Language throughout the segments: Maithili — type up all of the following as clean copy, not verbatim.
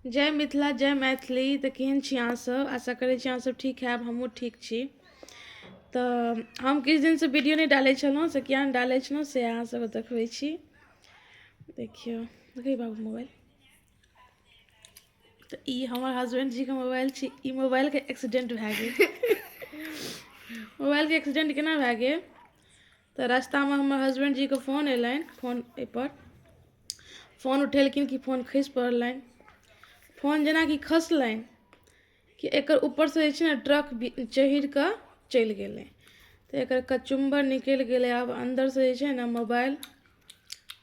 जय मिथिला जय मैथिली। तऽ केहन छी अहाँसभ? आशा करै छी अहाँसभ ठीक हैब, हमहूँ ठीक छी। तऽ हम किछु दिनसँ वीडियो नहि डालै छलहुँ, से किया नहि डालै छलहुँ से अहाँसभके देखबै छी। देखियौ, देखै बाबू मोबाइल। तऽ ई हमर हसबैंड जीके मोबाइल छी। ई मोबाइलके एक्सीडेंट भए गेल। मोबाइलके एक्सीडेंट केना भए गेल? तऽ रास्तामे हमर हसबैंड जीके फोन अयलनि, फोन एहिपर फोन उठेलखिन कि फोन खसि पड़लनि। फोन जेनाकि खसलनि कि एकर ऊपरसँ जे छै ने ट्रक चढ़ि कऽ चलि गेलै, तऽ एकर कचुम्बर निकलि गेलै। आब अन्दरसँ जे छै ने मोबाइल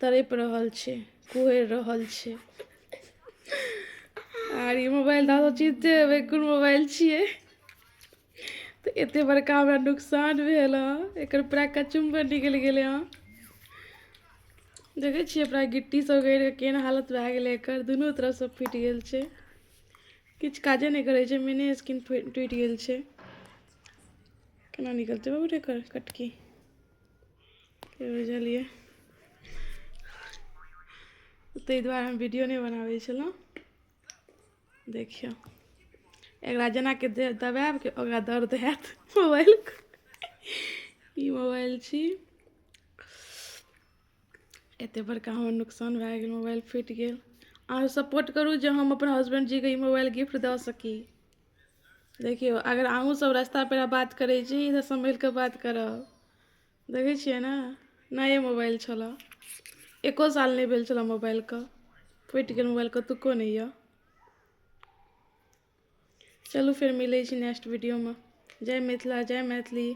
तड़पि रहल छै, कुहरि रहल छै। आर ई मोबाइल तऽ चिन्हते हेबै कोन मोबाइल छियै। तऽ एते बड़का हमरा नुकसान भेल हँ, एकर पूरा कचुम्बर निकलि गेलै हँ। देखै छियै पूरा गिट्टी सब गड़ि कऽ केहन हालत भए गेलै एकर, दुनू तरफसँ फुटि गेल छै, किछु काजे नहि करै छै, मेने स्क्रीन टूटि गेल छै। केना निकलतै बाबू रे एकर कटकी के बुझलियै। ताहि दुआरे हम वीडियो नहि बनाबै छलहुँ। देखियौ, एकरा जेनाके दबायब कि ओकरा दर्द हैत मोबाइलके। ई मोबाइल छी, एते बड़का हमर नुकसान भए गेल, मोबाइल फुटि गेल। अहाँ सपोर्ट करू जे हम अपन हसबैंड जीके ई मोबाइल गिफ्ट दऽ सकी। देखियौ, अगर अहूँ सब रास्ता पेरा बात करै छी तऽ सम्हरि कऽ बात करब। देखै छियै ने, नये मोबाइल छलए, एको साल नहि भेल छलए मोबाइलके, फुटि गेल मोबाइल, कतुको नहि यऽ। चलू फेर मिलै छी नेक्स्ट वीडियोमे। जय मिथिला, जय मैथिली।